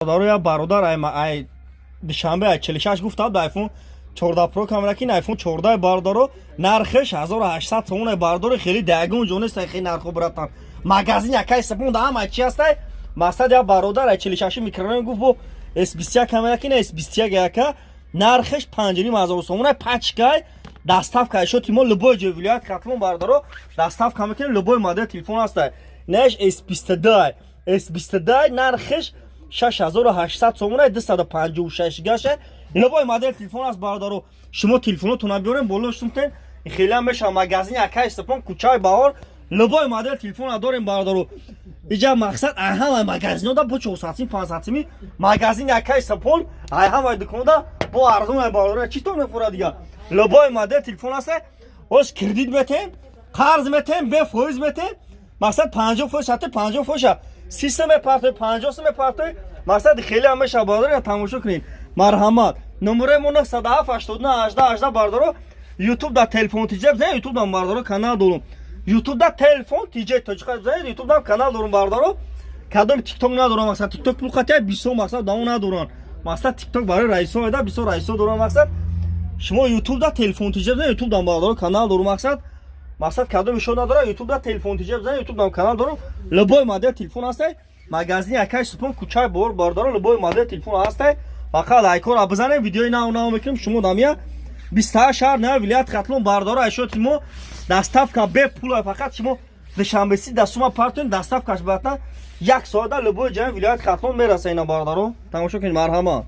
Бародаро, я бародар ай Душанбе, ай 46 гуфта, да iPhone 14 Pro камера ки iPhone 14, бародаро, нархеш 1800 сомон. Бародаро, хеле дагон ҷо нест, хеле нархо, братан. Магазин якай сепон да ҳама чи ҳастай. Мақсад, я бародар ай 46 микрорайон гуфт, бо S21 камера ки S21 яка нархеш 5500 сомон, пачкай. Доставка шоти мо любой ҷои вилоят Хатлон, бародаро, доставка мекунем. Любой модел телефон ҳастай. Наш S22, S22 нархеш 6800 сомон, 256 гаша. Любой модел телефон аст, бародаро. Шумо телефонотона биёрем, боло шумтен, хеле ҳам мешава. Магазин Акай Сепон, кӯчаи Баҳор, любой модел телефона дорем, бародаро. Иҷа мақсад, ай ҳамаи магазинода бо 400 сим, 500 сими. Магазин Акай Сепон ай ҳамаи дуконода бо арзон, ай бародаро. Чӣ то мефурад дига? Любой модел телефон аст. Ош кредит метем, қарз метем, бефоиз метем. Мақсад, 50%, ҳатто 50%-а 30 мепартои, 50 мепартои. Мақсад, хеле ҳам мешава, бародаро. Тамошо кунед, марҳамат. Номерои мо 907 89 18 18, бародаро. Ютуб да Телефон Тиҷа бизанед, Ютуб дам, бародаро, канал дорум. Ютуб да Телефон Тиҷа тоҷика бизанед, Ютуб дам канал дорум, бародаро. Кадом Тикток надорам. Мақсад, Тикток пул қатия бисёр, мақсад, дамо надоранд. Мақсад, Тикток барои раисо эда, бисёр раисо дорам. Мақсад, шумо Ютуб да Телефон Тиҷа бизанед, Ютуб дам, бародаро, канал дорум. Мақсад, кадом ишо надорам. Ютуб да Телефон Тиҷа бизанед, Ютуб дам канал дорум. Любой модел телефон ҳастай. Магазини Акай Супон, кӯчаи Бор, бародаро, любой модел телефон ҳастай. Фақат лайкора бизанем, видеои нав нав мекунем. Шумо дамия 28 шаҳр на вилоят Хатлон, бародаро, айшоти мо доставка бепул. Фақат шумо Душанбеси да сума партоем, доставкаш, братан, як соата любой ҷои вилоят Хатлон мераса. Ина, бародаро, тамошо кунед, марҳамат.